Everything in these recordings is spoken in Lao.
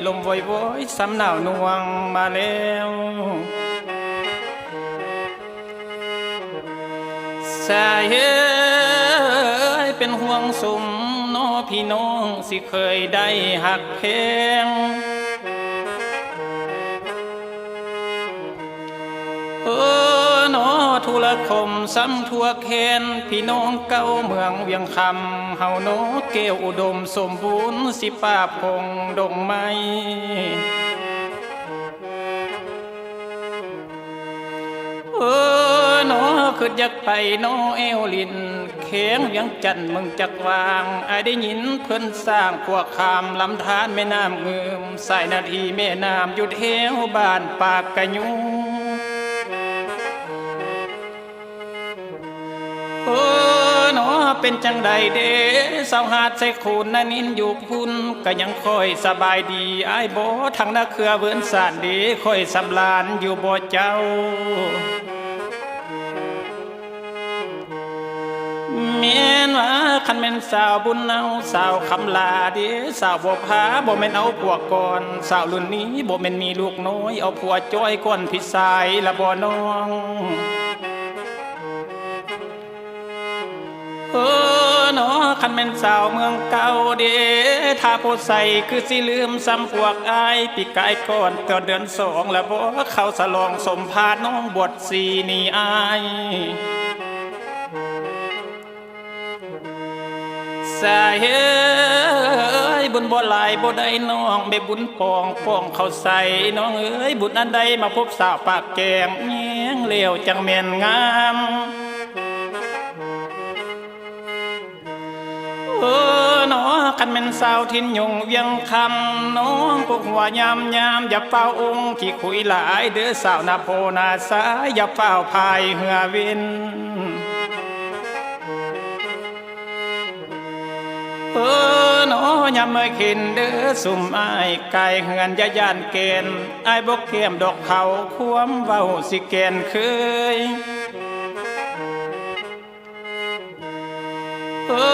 ລົມວອຍໆ ສ່ຳໜາວໜ່ວງມາແລ້ວ. ສາຍເອີຍ ເປັນຫ່ວງສົມເນາະ ພີ່ນ້ອງຊິເຄີຍໄດ້ຮັກແພງ. ເອີເນາະ ທຸລະຄົມຊ້ຳທົ່ວແຂນ ພີ່ນ້ອງເກົ່າເມືອງວຽງຄຳ ເຮົາເນາະ ແກ້ວອຸດົມສົມບູນ ຊິປາບຄົງດົງໄມ້. ເອີເນາະ ຄິດຢາກໄປເນາະ ແອວລິນ ແຂວງວຽງຈັນ ເມືອງຈັກວາງ ອ້າຍໄດ້ຍິນເພິ່ນສ້າງຂົວຂ້າມລຳທານແມ່ນ້ຳງື່ມ ສາຍນາທີແມ່ນ້ຳຢູ່ແຖວບ້ານປາກກະຍູ. ເອີເນາະ ເປັນຈັ່ງໃດເດ ຊາວຫາດໄຊໂຄນນານິນຢູ່ພຸ້ນ ກະຍັງຄ່ອຍສະບາຍດີອ້າຍບໍ? ທາງນາເຄືອເວີນສານເດ ຄ່ອຍສຳລານຢູ່ບໍ່ເຈົ້າ? ແມ່ນວ່າຄັນແມ່ນສາວບຸນເອົາ ສາວຄຳຫຼ້າເດ ສາວບົວພາ ບໍ່ແມ່ນເອົາຜົວກ່ອນ ສາວລຸ້ນນີ້ບໍ່ແມ່ນມີລູກນ້ອຍ ເອົາຜົວຈ້ອຍກ່ອນພີ່ຊາຍລະບໍ່ນ້ອງ? ເອີເນາະ ຄັນແມ່ນສາວເມືອງເກົ່າເດ ຖ້າໂພໄຊຄືຊິລືມຊ້ຳພວກອ້າຍ ປີກາຍກ່ອນຕອນເດືອນສອງລະບໍ່ ເຂົ້າສະຫຼອງສົມພານ້ອງບວດ ສີນີ້ອ້າຍ. ສາຍເອີຍ ບຸນບໍ່ຫຼາຍບໍ່ໄດ້ນ້ອງ ແມ່ບຸນປອງ ປອງເຂົ້າໃສ່ ນ້ອງເອີຍ ບຸນອັນໃດມາພົບສາວປາກແກງ ແຍງແລ້ວຈັ່ງແມ່ນງາມ. ເອີເນາະ ຄັນແມ່ນສາວຖິ່ນຍົງວຽງຄຳ ນ້ອງກົກຫົວຍາມໆ ຢ່າຟ້າວອົງຂີ້ຂຸຍຫຼາຍເດີ ສາວໜ້າພໍ່ໜ້າຊາຍ ຢ່າຟ້າວພາຍເຮືອວິນ. ເອີເນາະ ຍາມເມື່ອຍເຂັນເດີ ຊຸມອ້າຍກາຍເຮືອນ ຢ່າຢ້ານແກ່ນ ອ້າຍບໍ່ແກ້ມດອກເຂົາ ຄວາມເວົ້າຊິແກ່ນເຄີຍ. ເອີ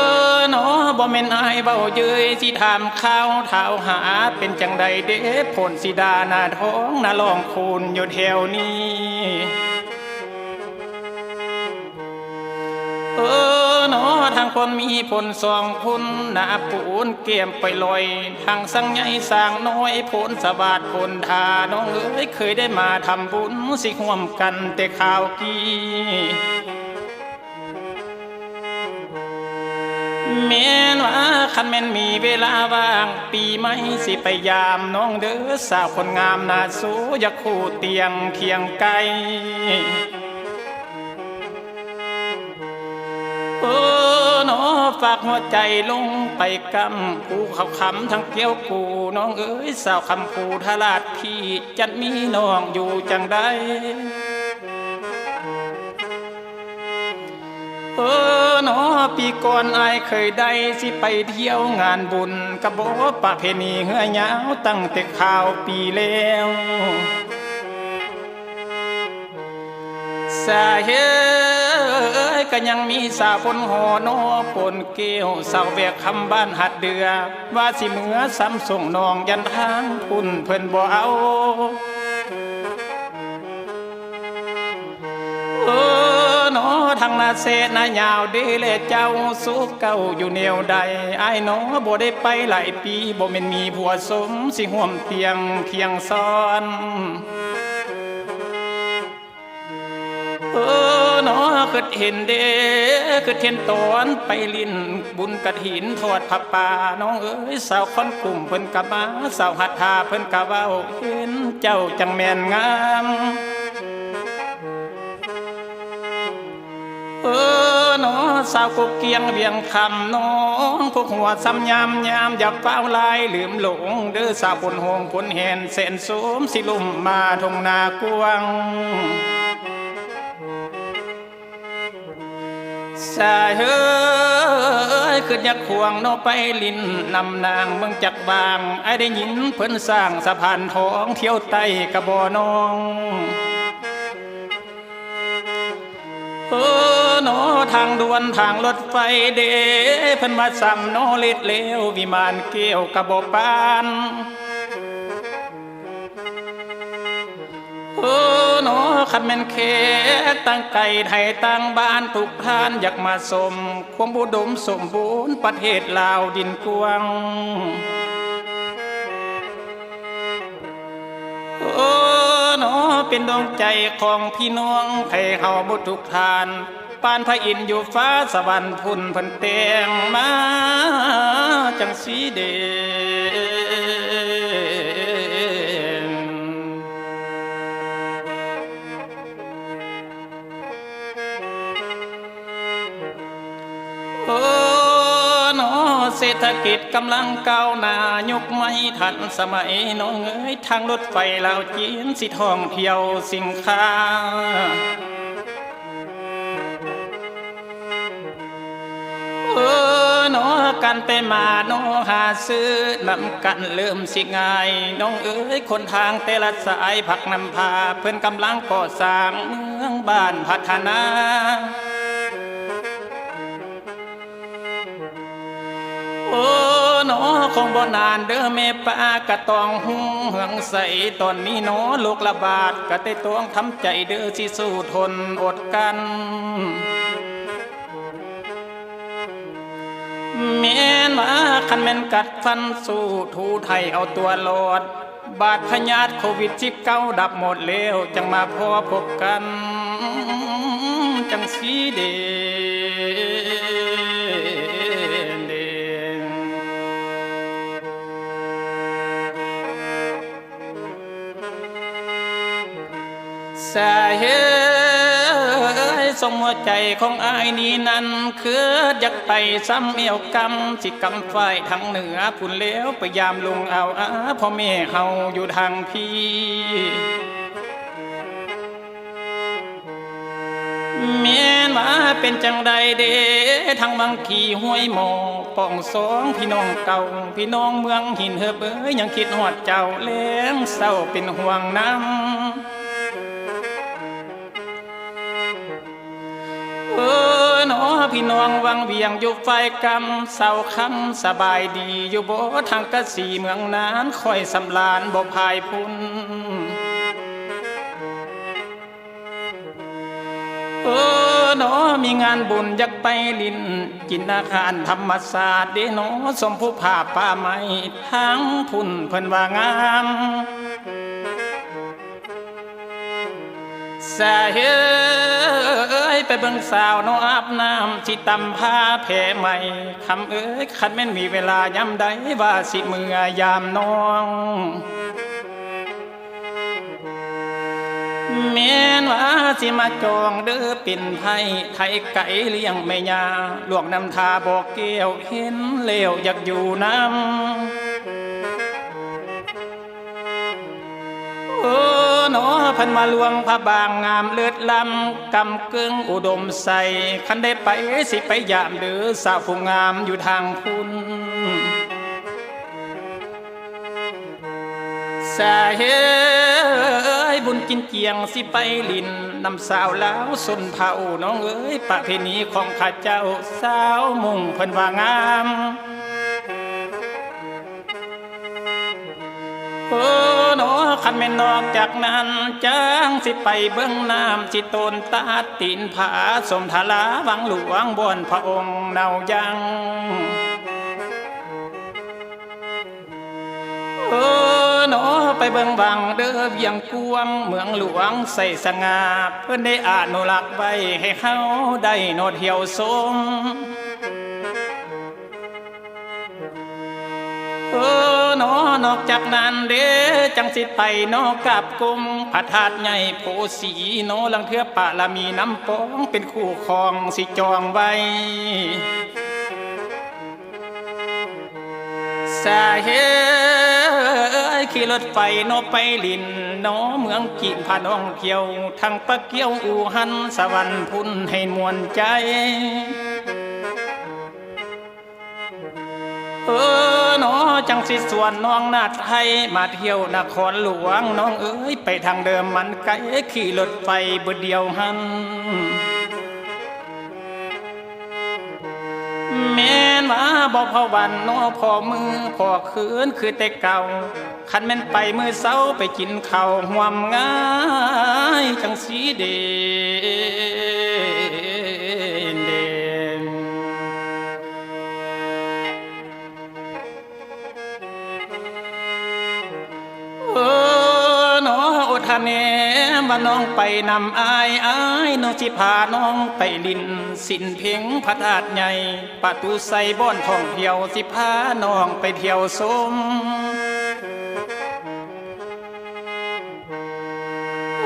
ເນາະ ບໍ່ແມ່ນອ້າຍເວົ້າເຍີຍ ຊິຖາມຂ່າວທ້າວຫາ ເປັນຈັ່ງໃດເດ ໂພນສີດາໜ້າທອງ ໜ້າຫຼອງຄູນຢູ່ແຖວນີ້. ເອີເນາະ ທາງຄົນມີຜົນສອງຄົນ ໜ້າປູນແກ້ມປອຍລອຍ ທັງຊ່າງໃຫຍ່ຊ່າງນ້ອຍ ຜົນສະຫວາດຜົນທາ ນ້ອງເອີຍ ເຄີຍໄດ້ມາທຳບຸນ ຊິຮ່ວມກັນແຕ່ຄາວກີ້. ແມ່ນວ່າຄັນແມ່ນມີເວລາວ່າງ ປີໃໝ່ຊິໄປຢາມນ້ອງເດີ ສາວຄົນງາມໜ້າຊູ ຢາກຄູ່ຕຽງຄຽງໄກ. ເອີເນາະ ຝາກຫົວໃຈລົງໄປກຳ ກູເຂົ້າຄຳທັງກ່ຽວກູ ນ້ອງເອີຍ ສາວຄຳພູທະລາດ ພີ່ຈັນມີນ້ອງຢູ່ຈັ່ງໃດ? ເອີເນາະ ປີກ່ອນອ້າຍເຄີຍໄດ້ ຊິໄປທ່ຽວງານບຸນ ກະບໍ່ປະເພນີເຮືອຍາວ ຕັ້ງແຕ່ຄາວປີແລ້ວ. ສາຍເອີຍ ກະຍັງມີສາວພົນຫໍ່ເນາະ ພົນແກ້ວ ສາວແວກຄຳບ້ານຫາດເດືອ ວ່າຊິເມືອຊ້ຳສົ່ງນ້ອງ ຢ້ານທາງພຸ້ນເພິ່ນບໍ່ເອົາ. ເອີເນາະ ທາງໜ້າແຊະໜ້າຍາວເດແລເຈົ້າ ໂສເກົ່າຢູ່ແນວໃດ? ອ້າຍເນາະ ບໍ່ໄດ້ໄປຫຼາຍປີ ບໍ່ແມ່ນມີຜົວສົມ ຊິຮ່ວມຕຽງຄຽງຊ້ອນ. ເອີເນາະ ຄິດເຫັນເດ ຄິດເຫັນຕອນໄປຫຼິ້ນບຸນກະຖິນທອດຜ້າປ່າ ນ້ອງເອີຍ ສາວຄອນກຸ້ມເພິ່ນກະມາ ສາວຫັດຖາເພິ່ນກະເວົ້າ ເຫັນເຈົ້າຈັ່ງແມ່ນງາມ. ເອີເນາະ ສາວກົກກຽງວຽງຄຳ ນ້ອງກົກຫົວຊ້ຳຍາມໆ ຢ່າຟ້າວຫຼາຍລືມຫຼົງເດີ ສາວພົນໂຮງພົນແຫນແສນໂສມ ຊິລົມມາທົ່ງນາກວ້າງ. ສາຍເອີຍ ຄຶດຢາກຂວາງເນາະ ໄປຫຼິ້ນນຳນາງເມືອງຈັກວາງ ອ້າຍໄດ້ຍິນເພິ່ນສ້າງສະພານທອງ ທ່ຽວໃຕ້ກະບໍ່ນ້ອງ. ເອີເນາະ ທາງດ່ວນທາງລົດໄຟເດ້ ເພິ່ນວ່າຊ້ຳເນາະ ເລັດແລ້ວວິມານແກ້ວກະບໍ່ປານ. ໂອ້ ເນາະ ຄັນແມ່ນແຂກຕ່າງໄກ ໄທຕ່າງບ້ານ ທຸກທ່ານຢາກມາຊົມ ຄວາມອຸດົມສົມບູນ ປະເທດລາວດິນກວ້າງ. ໂອ້ ເນາະ ເປັນດວງໃຈຂອງພີ່ນ້ອງ ໃຫ້ເຮົາໝົດທຸກທ່ານ ປານພະອິນຢູ່ຟ້າສະຫວັນພຸ້ນ ເພິ່ນແຕ່ງມາຈັ່ງຊີ້ເດ. ໂອ້ ເນາະ ເສດຖະກິດກຳລັງກ້າວໜ້າ ຍຸກໃໝ່ທັນສະໄໝ ນ້ອງເອີຍ ທາງລົດໄຟລາວຈີນ ຊິທ່ອງທ່ຽວສິນຄ້າ. ເອີ ເນາະ ການໄປມາເນາະ ຫາຊື້ນຳກັນເລີ່ມຊິງ່າຍ ນ້ອງເອີຍ ຫົນທາງແຕ່ລະສາຍ ພັກນຳພາ ເພິ່ນກຳລັງກໍ່ສ້າງ ເມືອງບ້ານພັດທະນາ. ໂອ້ ເນາະ ຄົງບໍ່ນານເດີແມ່ປ້າ ກະຕ້ອງຮຸ່ງເຮືອງໃສ ຕອນນີ້ເນາະ ໂລກລະບາດ ກະໄດ້ຕ້ອງທຳໃຈເດີ ຊິສູ້ທົນອົດກັ້ນ. ແມ່ນວ່າຄັນແມ່ນກັດຟັນສູ້ ທູໄທເອົາຕົວລອດ ບາດພະຍາດໂຄວິດສິບເກົ້າດັບໝົດແລ້ວ ຈັ່ງມາພໍ້ພົບກັນຈັ່ງຊີ້ເດ. ສາເອີຍ ສົມຫົວໃຈຂອງອ້າຍນີ້ນັ້ນ ຄຶດຢາກໄປຊ່ຳແອວກຳ ຊິກຳຝ້າຍທາງເໜືອພຸ້ນແລ້ວ ໄປຢາມລຸງອາວອາ ພໍ່ແມ່ເຮົາຢູ່ທາງພີ້. ແມ່ນວ່າເປັນຈັ່ງໃດເດ ທາງວັງຂີ້ຫ້ວຍໝໍ່ ປອງສອງພີ່ນ້ອງເກົ່າ ພີ່ນ້ອງເມືອງຫີນເຫີບເອີຍ ຍັງຄິດຮອດເຈົ້າແລງເຊົ້າ ເປັນຫ່ວງນຳ. ເອີ ເນາະ ພີ່ນ້ອງວັງວຽງຢູ່ຝ້າຍກຳ ຊາວຄຳສະບາຍດີຢູ່ບໍ່ ທາງກະສີເມືອງນານ ຂ້ອຍສຳລານບໍ່ພາຍພຸ້ນ. ເອີ ເນາະ ມີງານບຸນຢາກໄປຫຼິ້ນ ກິນອາຫານທຳມະຊາດເດເນາະ ຊົມພູຜາປ່າໄມ້ທາງພຸ້ນເພິ່ນວ່າງາມ. ສາເອີຍ ໄປເບິ່ງສາວເນາະ ອາບນ້ຳ ຊິຕຳຜ້າແພໃໝ່ ຄຳເອີຍ ຄັນແມ່ນມີເວລາຍາມໃດ ວ່າຊິເມືອຢາມນ້ອງ. ແມ່ນວ່າຊິມາຈອງເດີເປັນໄພ້ ໄທໄກລ້ຽງແມ່ຍ່າ ຫຼວງນ້ຳທາບໍ່ແກ້ວ ເຫັນແລ້ວຢາກຢູ່ນຳ. ເອີ ເນາະ ເພິ່ນວ່າຫຼວງພະບາງງາມເລີດລ້ຳ ກຳເກິ່ງອຸດົມໄຊ ຄັນໄດ້ໄປ ຊິໄປຢາມເດີ ສາວຜູ້ງາມຢູ່ທາງພຸ້ນ. ສາເອີຍ ບຸນກິນຈຽງຊິໄປຫຼິ້ນ ນຳສາວລາວຊົນເຜົ່າ ນ້ອງເອີຍ ປະເພນີຂອງຂ້າເຈົ້າ ຊາວມົ້ງເພິ່ນວ່າງາມ. ເອີ ເນາະ ຄັນແມ່ນນອກຈາກນັ້ນ ຈັ່ງຊິໄປເບິ່ງນ້ຳ ຊິໂຕນຕາດຕີນຜາ ຊົມທາລາວັງຫຼວງ ບ່ອນພະອົງເນົາຍັງ. ເອີ ເນາະ ໄປເບິ່ງວັງເດີວຽງກວາງ ເມືອງຫຼວງໃສສະຫງ່າ ເພິ່ນໄດ້ອະນຸລັກໄວ້ ໃຫ້ເຮົາໄດ້ເນາະທ່ຽວຊົມ. ເອີ ເນາະ ນອກຈາກນັ້ນເດ ຈັ່ງຊິໄປເນາະ ກາບກຸມພະທາດໃຫຍ່ໂພສີເນາະ ລາງເທື່ອປາລະມີນ້ຳປອງ ເປັນຄູ່ຄອງຊິຈອງໄວ້. ສາເອີຍ ຂີ່ລົດໄຟເນາະ ໄປຫຼິ້ນເນາະ ເມືອງຈີນ ພານ້ອງທ່ຽວ ທັງປາກ້ຽວ ອູ່ຮັນ ສະຫວັນພຸ້ນ ໃຫ້ມ່ວນໃຈ. ເອີ ເນາະ ຈັ່ງຊິຊວນນ້ອງນາໄທ ມາທ່ຽວນະຄອນຫຼວງ ນ້ອງເອີຍ ໄປທາງເດີມັນໄກ ຂີ່ລົດໄຟບຶດດຽວຫັ້ນ. ແມ່ນວ່າບໍ່ພໍວັນເນາະ ພໍມື້ພໍຄືນຄືແຕ່ເກົ່າ ຄັນແມ່ນໄປມື້ເຊົ້າ ໄປກິນເຂົ້າຮ່ວມງານ. ສີເດັ່ນເດັ່ນ. ເອີ ເນາະ ໂອທາແນ ວ່ານ້ອງໄປນຳອ້າຍ, ອ້າຍເນາະ ຊິພານ້ອງໄປຫຼິ້ນສິນເພັງພະທາດໃຫຍ່ ປະຕູໄຊ ບ່ອນທ່ອງທ່ຽວ ຊິພານ້ອງໄປທ່ຽວຊົມ.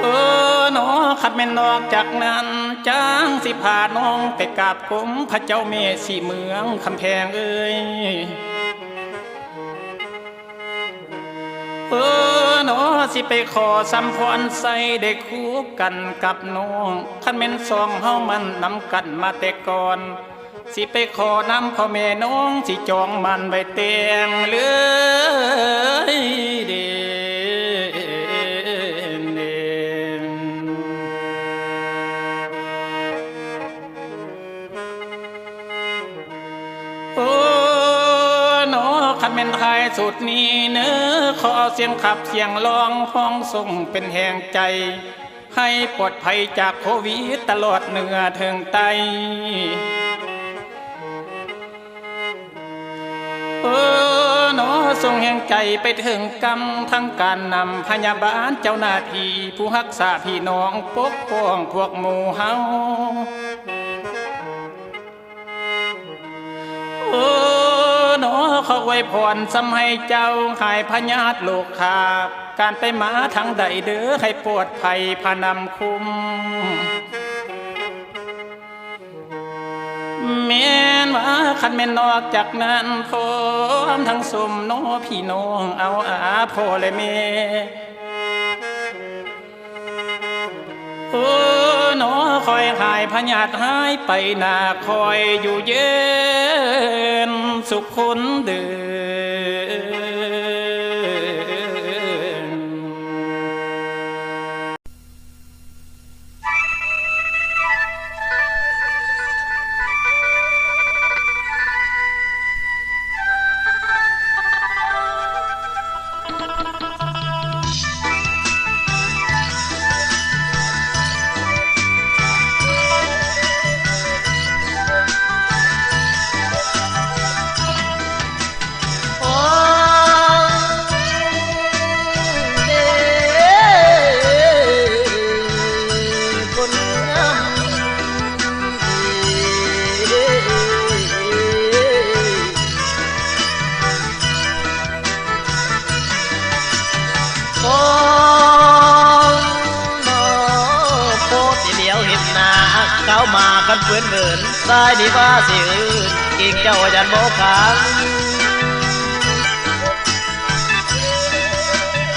ເອີ ເນາະ ຄັນແມ່ນນອກຈາກນັ້ນ ຈ້າງຊິພານ້ອງໄປກາບກົມພະເຈົ້າແມ່ສີເມືອງຄຳແພງເອີຍ. ເອີ ເນາະ ຊິໄປຂໍສຳພອນໄຊ ໄດ້ຄູ່ກັນກັບນ້ອງ, ຄັນແມ່ນສອງເຮົາມັນນຳກັນມາແຕ່ກ່ອນ ຊິໄປຂໍນຳພໍ່ແມ່ນ້ອງ ຊິຈອງໝັ້ນໄວ້ແຕ່ງເລີຍເດ. ໂອ້ ເນາະ ຄັນແມ່ນທ້າຍສຸດນີ້ເນີ ຂໍເອົາສຽງຂັບສຽງຮ້ອງ ຮ້ອງສົ່ງເປັນແຮງໃຈ ໃຫ້ປອດໄພຈາກໂຄວິດ ຕະຫຼອດເໜືອເຖິງໃຕ້. ເອີ ເນາະ ສົ່ງແຮງໃຈໄປເຖິງກຳ ທັງການນຳພະຍາບານ ເຈົ້າໜ້າທີ່ ຜູ້ຮັກສາພີ່ນ້ອງ ປົກປ້ອງພວກໝູ່ເຮົາ. ເອີ ເນາະ ຂໍອວຍພອນສ່ຳໃຫ້ເຈົ້າຫາຍພະຍາດໂລຄາ ການໄປມາທາງໃດເດີ ໃຫ້ປອດໄພພານຳຄຸມ. ແມ່ນວ່າຄັນແມ່ນນອກຈາກນັ້ນ ພ້ອມທັງຊົມເນາະ ພີ່ນ້ອງເອົາອາພໍ່ແລະແມ່. ເອີ ເນາະ ຄ່ອຍຫາຍພະຍາດຮ້າຍໄປໜ້າ ຄ່ອຍຢູ່ເຢັນສຸກຄົນເດີ. ຊາຍນີ້ວ່າຊິອື່ນ ເກງເຈົ້າຢ້ານບໍ່ຄັນ.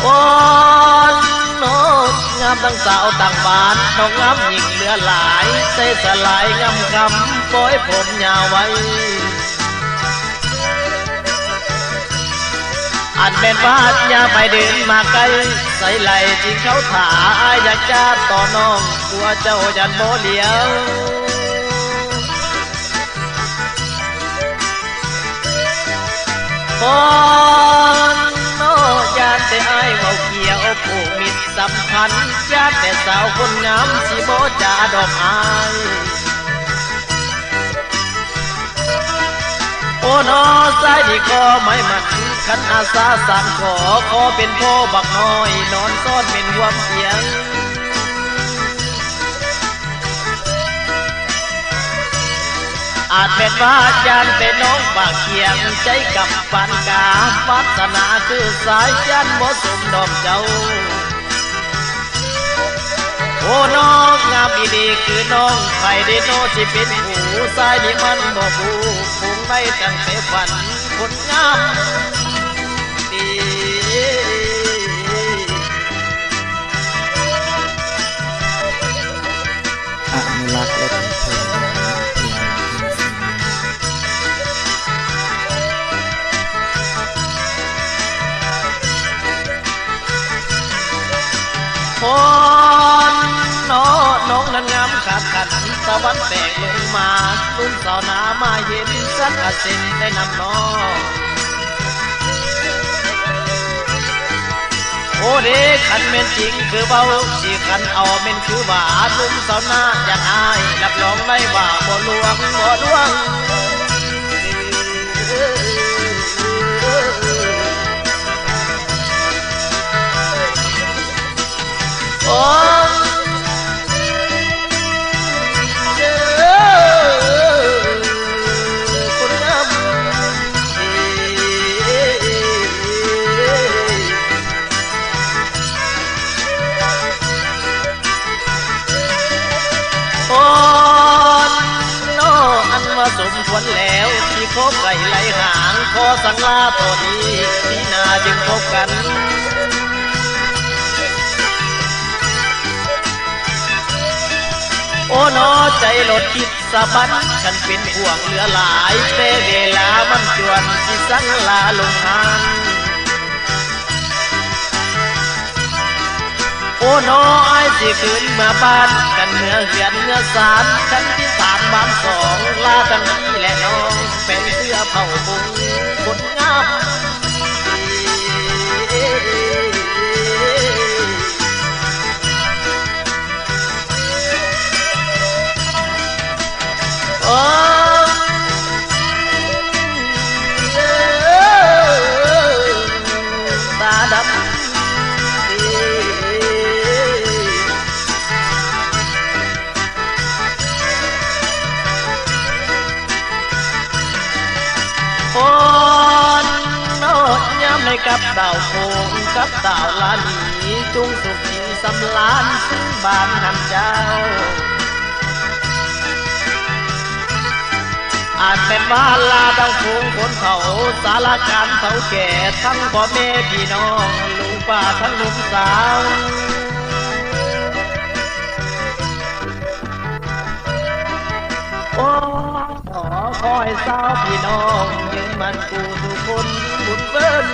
ໂອ້ ນ້ອງງາມທັງສາວທັງບ້ານ ນ້ອງງາມຍິ່ງເຫຼືອຫຼາຍ ໃສ່ສະຫຼາຍງາມຄຳ ປ່ອຍຜົມຍາວໄວ. ອັນແມ່ນວ່າຢ່າໄປເດີນມາໃກ້ ໃສ່ໄຫຼຈິງເຂົ້າຖ້າ ອ້າຍຢາກຈະຕໍ່ນ້ອງ ກົວເຈົ້າຢ້ານບໍ່ຫຼຽວ. ໂອ້ ນ້ອງຢ້ານແຕ່ອ້າຍເວົ້າກ່ຽວ ຜູກມິດສຳພັນ ຢ້ານແຕ່ສາວຄົນງາມ ຊິບໍ່ຈາດອກອ້າຍ. ໂອ້ ນ້ອງຊາຍນີ້ຂໍໝາຍໝັ້ນ ຄັນອາສາສ້າງຂໍ ຂໍເປັນພໍ່ບັກນ້ອຍ ນອນຊ້ອນເປັນຮ່ວມພຽງ. ອາດແມ່ນວ່າຢ້ານແຕ່ນ້ອງປາກກຽງ ໃຈກັບປານກາ ວາດສະໜາຄືສາຍ ຢ້ານບໍ່ສົມດອງເຈົ້າ. ໂອ້ ນ້ອງງາມອີ່ຫຼີຄືນ້ອງ ໃຜເດເນາະຊິເປັນຄູ່ ຊາຍນີ້ມັນບໍ່ຮູ້ ຄົງໄດ້ຕັ້ງແຕ່ຝັນ ຄົນງາມດີ. ອະນຸລັກ ແລະ ເຜີຍແຜ່ ໂອ້ ນ້ອງນັ້ນງາມຂາດຂັນ ຕາວັນແຕກລົງມາ ລຸ້ນສາວໜ້າມາເຫັນ ສັກກະສິນໄດ້ນຳນ້ອງ. ໂອ້ເດ ຄັນແມ່ນຈິງຄືເວົ້າ ຊິຄັນເອົາແມ່ນຄືວ່າ ໜຸ່ມຊາວນາຢ່າງອ້າຍ ຮັບຮອງໄດ້ວ່າບໍ່ລວງ ບໍ່ລວງ. ໂອ້ ຄົນງາມ ອ່ອນເນາະ ອັນວ່າສົມຄວນແລ້ວ ທີ່ຂໍໄກ່ໄລ່ຫາງ ຂໍສັ່ງລາຕອນນີ້ ປີໜ້າຈຶ່ງພົບກັນ. ໂອ້ເນາະ ໃຈລົດຄິດສະບັນ ຄັນເປັນຫ່ວງເຫຼືອຫຼາຍ ແຕ່ເວລາມັນຈວນ ຊິສັ່ງລາລົງຫ້າງ. ໂອ້ເນາະ ອ້າຍຊິຄືນເມືອບ້ານ ກັນເມືອເຮືອນເມືອຊານ ຄັນທີ່ສານບ້ານສອງ ລາທັງພີ່ແລະນ້ອງ ແປງເສື້ອເຜົ່າບົງຄົນງາມ. ໂອ້ ຕາດຳ ໂອ້ ເນາະ ຍາມໃດກັບດາວໂຄງ ກັບດາວລານີ ຈົ່ງສຸກ ສຳລານຊື່ບ້ານຫັ້ນເຈົ້າ ອາດແມ່ນວ່າລາດຳໂຄງຄົນເຖົ້າ ສາລາການເຖົ້າແກ່ ທັງພໍ່ແມ່ພີ່ນ້ອງ ລຸງປ້າທັງໜຸ່ມສາວ. ໂອ້ ຂໍ ຂໍໃຫ້ຊາວພີ່ນ້ອງ ຍືນໝັ້ນຄູ່ທຸກຄົນບຸນເບິ່ນ.